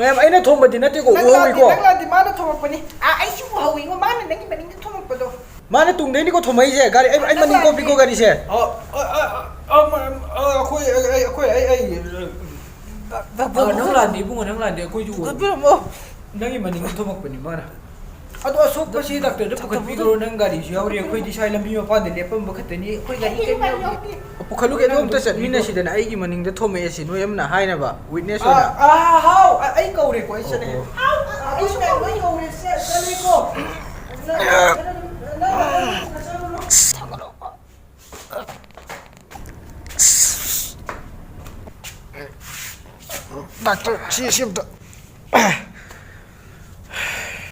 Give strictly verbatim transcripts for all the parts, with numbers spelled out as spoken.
ꯃꯌꯥꯝ, ꯑꯩꯅ ꯊꯣꯝꯕꯗꯤ ꯅꯠꯇꯦꯀꯣ, ꯅꯪ ꯂꯥꯟꯗꯦ, ꯎꯍꯧꯋꯤꯀꯣ꯫ ꯅꯪ ꯂꯥꯟꯗꯦ, ꯃꯥꯅ ꯊꯣꯝꯃꯛꯄꯅꯤ꯫ ꯑꯥ, ꯑꯩꯁꯨ ꯎꯍꯧꯋꯤꯉꯣ, ꯃꯥꯅ ꯅꯪꯒꯤ ꯃꯅꯤꯡꯗ ꯊꯣꯝꯃꯛꯄꯗꯣ꯫ ꯃꯥꯅ ꯇꯨꯡꯗꯩꯅꯤꯀꯣ ꯊꯣꯝꯃꯛꯏꯁꯦ꯫ ꯒꯥꯔꯤ, ꯑꯩ, ꯑꯩ ꯅꯪ ꯃꯅꯤꯡ ꯂꯥꯟꯗꯦ꯫ ꯀꯣꯞꯄꯤꯀꯣ ꯒꯥꯔꯤꯁꯦ꯫ ꯑ, ꯑ, ꯑ, ꯑ, ꯑ, ꯑꯩꯈꯣꯏ, ꯑꯩ, ꯑꯩ, ꯑꯩꯈꯣꯏ, ꯑꯩ, ꯑꯩ, ꯑ, ꯗꯥꯛꯇꯔ ꯑ, ꯅꯪ ꯂꯥꯟꯗꯦ ꯏꯕꯨꯡꯉꯣ, ꯅꯪ ꯂꯥꯟꯗꯦ, ꯑꯩꯈꯣꯏꯁꯨ ꯎꯍꯧꯋꯤ꯫ ꯐꯨꯒꯠꯄꯤꯔꯝꯃꯣ꯫ ꯅꯪꯒꯤ ꯃꯅꯤꯡꯗ ꯊꯣꯝꯃꯛꯄꯅꯤ ꯃꯥꯅ꯫ ꯑꯗꯣ ꯑꯁꯣꯛꯄꯁꯤ ꯗꯥꯛꯇꯔꯗ ꯄꯨꯈꯠꯄꯤꯈ꯭ꯔꯣ, ꯅꯪ ꯒꯥꯔꯤꯁꯨ ꯌꯥꯎꯔꯤ, ꯑꯩꯈꯣꯏꯗꯤ ꯁ꯭ꯋꯥꯏ ꯂꯝꯕꯤ ꯃꯄꯥꯟꯗ ꯂꯦꯞꯄꯝꯕ ꯈꯛꯇꯅꯤ, ꯑꯩꯈꯣꯏ ꯒꯥꯔꯤ ꯀꯩꯝ ꯌꯥꯎꯗꯦ꯫ ꯄꯨꯈꯠꯂꯨꯒꯦ, ꯑꯗꯣ ꯑꯝꯇ ꯆꯠꯃꯤꯟꯅꯁꯤꯗꯅ, ꯑꯩꯒꯤ ꯃꯅꯤꯡꯗ ꯊꯣꯝꯃꯛꯑꯦ ꯁꯤ ꯅꯣꯏ ꯑꯃꯅ ꯍꯥꯏꯅꯕ ꯋꯤꯠꯅꯦꯁ ꯑꯣꯏꯅ꯫ ꯑꯥ, ꯑꯥ, ꯍꯥꯎ, ꯑ-, ꯑꯩ ꯀꯧꯔꯦꯀꯣ, ꯑꯩ ꯆꯠꯂꯦ꯫ ꯑꯣ, ꯑꯣ꯫ ꯑꯥ, ꯑꯩꯁꯨ ꯀꯧꯔꯦ, ꯀꯧꯔꯦ, ꯆꯠ-, ꯆꯠꯂꯦꯀꯣ꯫ ꯅꯪ, ꯅꯪ, ꯅꯪ, ꯅꯪ, ꯅꯪ, ꯅꯪ, ꯗꯥꯛꯇꯔ, ꯁꯤ, ꯁꯤ ꯑꯝꯇ꯫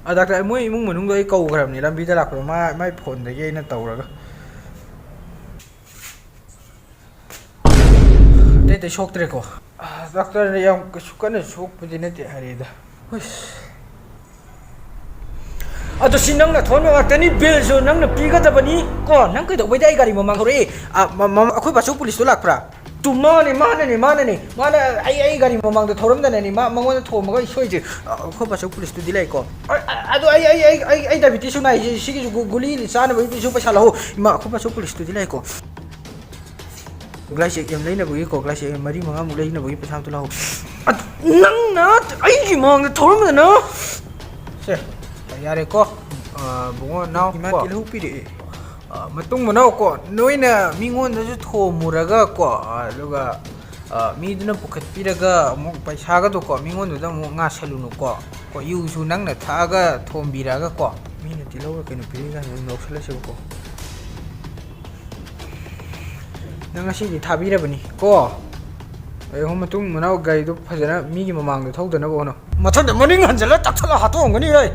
ꯑ, ꯗꯥꯛꯇꯔ, ꯃꯣꯏ ꯏꯃꯨꯡ ꯃꯅꯨꯡꯗꯣ ꯑꯩ ꯀꯧꯈ꯭ꯔꯕꯅꯤ, ꯂꯝꯕꯤꯗ ꯂꯥꯛꯄꯗꯣ ꯃꯥ, ꯃꯥꯏ ꯐꯣꯟꯗꯒꯤ ꯑꯩꯅ ꯇꯧꯔꯒ꯫ ꯑꯇꯩ ꯑꯇꯩ ꯁꯣꯛꯇ꯭ꯔꯦꯀꯣ? ꯑ, ꯗꯥꯛꯇꯔꯅ ꯌꯥꯝ ꯀꯩꯁꯨ ꯀꯟꯅ ꯁꯣꯛꯄꯗꯤ ꯅꯠꯇꯦ ꯍꯥꯏꯔꯛꯑꯦꯗ꯫ ꯍꯨꯏꯁ꯫ ꯑꯗꯣ ꯁꯤ ꯅꯪꯅ ꯊꯣꯛꯍꯟꯕ ꯉꯥꯛꯇꯅꯤ, ꯕꯤꯜꯁꯨ ꯅꯪꯅ ꯄꯤꯒꯗꯕꯅꯤ ꯀꯣ꯫ ꯅꯪ ꯀꯩꯗꯧꯕꯩꯗꯤ ꯑꯩ ꯒꯥꯔꯤ ꯃꯃꯥꯡ ꯊꯧꯔꯛꯏ? ꯑ, ꯃ-, ꯃ-, ꯑꯩꯈꯣꯏ ꯕꯥꯆꯧ ꯄꯨꯂꯤꯁꯇꯣ ꯂꯥꯛꯄ꯭ꯔꯥ? ꯇꯨ ꯃꯥꯅꯦ, ꯃꯥꯅꯅꯦ, ꯃꯥꯅꯅꯦ꯫ ꯃꯥꯅ ꯑꯩ, ꯑꯩ ꯒꯥꯔꯤ ꯃꯃꯥꯡꯗ ꯊꯧꯔꯝꯗꯅꯅꯦ, ꯃꯥ, ꯃꯉꯣꯟꯗ ꯊꯣꯝꯃꯒ ꯑꯩ ꯁꯣꯏꯁꯦ꯫ ꯑ, ꯑꯩꯈꯣꯏ ꯕꯥꯆꯧ ꯄꯨꯂꯤꯁꯇꯨꯗꯤ ꯂꯥꯛꯏꯀꯣ꯫ ꯑ, ꯑ, ꯑꯗꯣ ꯑꯩ, ꯑꯩ, ꯑꯩ, ꯑꯩ, ꯑꯩ ꯗꯥꯏꯕꯤꯇꯤꯁꯁꯨ ꯅꯥꯏ, ꯁꯤꯒꯤꯁꯨ ꯒꯨ-, ꯒꯨꯂꯤ ꯆꯥꯅꯕꯒꯤꯁꯨ ꯄꯩꯁꯥ ꯂꯧꯍꯧ꯫ ꯏꯃꯥ, ꯑꯩꯈꯣꯏ ꯕꯥꯆꯧ ꯄꯨꯂꯤꯁꯇꯨꯗꯤ ꯂꯥꯛꯏꯀꯣ꯫ ꯒ꯭ꯂꯥꯏꯁꯦꯛ ꯑꯃ ꯂꯩꯅꯕꯒꯤꯀꯣ, ꯒ꯭ꯂꯥꯏꯁꯦꯛ ꯑꯃ ꯃꯔꯤ ꯃꯉꯥꯃꯨꯛ ꯂꯩꯅꯕꯒꯤ ꯄꯩꯁꯥ ꯑꯝꯇ ꯂꯧꯍꯧ꯫ ꯑ, ꯅꯪꯅ ꯑꯩꯒꯤ ꯃꯃꯥꯡꯗ ꯊꯧꯔꯝꯗꯅ? ꯁꯦ, ꯌꯥꯔꯦꯀꯣ꯫ ꯑ, ꯕꯨꯡꯉꯣ, ꯅꯥꯎ, ꯏꯃꯥ ꯀꯣ꯫ ꯇꯤꯜꯍꯧ ꯄꯤꯔꯛꯑꯦ꯫ ꯑ, ꯃꯇꯨꯡ ꯃꯅꯥꯎ ꯀꯣ, ꯅꯣꯏꯅ ꯃꯤꯉꯣꯟꯗꯁꯨ ꯊꯣꯝꯃꯨꯔꯒ ꯀꯣ, ꯑ, ꯑꯗꯨꯒ, ꯑ, ꯃꯤꯗꯨꯅ ꯄꯨꯈꯠꯄꯤꯔꯒ ꯑꯃꯨꯛ ꯄꯩꯁꯥꯒꯗꯣ ꯀꯣ, ꯃꯤꯉꯣꯟꯗꯨꯗ ꯑꯃꯨꯛ ꯉꯥꯁꯜꯂꯨꯅꯨꯀꯣ꯫ ꯀꯣ, ꯌꯨꯁꯨ ꯅꯪꯅ ꯊꯛꯑꯒ ꯊꯣꯝꯕꯤꯔꯛꯑꯒ ꯀꯣ, ꯃꯤꯅ ꯇꯤꯜꯍꯧꯔ ꯀꯩꯅꯣ ꯄꯤꯔꯛꯏ ꯀꯥꯟꯗ ꯑꯗꯨꯝ ꯂꯧꯁꯜꯂꯁꯦꯕꯀꯣ꯫ ꯅꯪ ꯉꯁꯤꯗꯤ ꯊꯥꯕꯤꯔꯕꯅꯤ ꯀꯣ꯫ ꯑꯩ ꯑꯍꯨꯝ ꯃꯇꯨꯡ ꯃꯅꯥꯎ ꯒꯥꯔꯤꯗꯣ ꯐꯖꯅ ꯃꯤꯒꯤ ꯃꯃꯥꯡꯗ ꯊꯧꯗꯅꯕ ꯍꯣꯠꯅꯧ꯫ ꯃꯊꯪꯗ ꯃꯅꯤꯡ ꯍꯟꯖꯤꯜꯂ ꯇꯛꯊꯠꯂ ꯍꯥꯠꯇꯣꯛꯑꯝꯒꯅꯤ ꯑꯩ꯫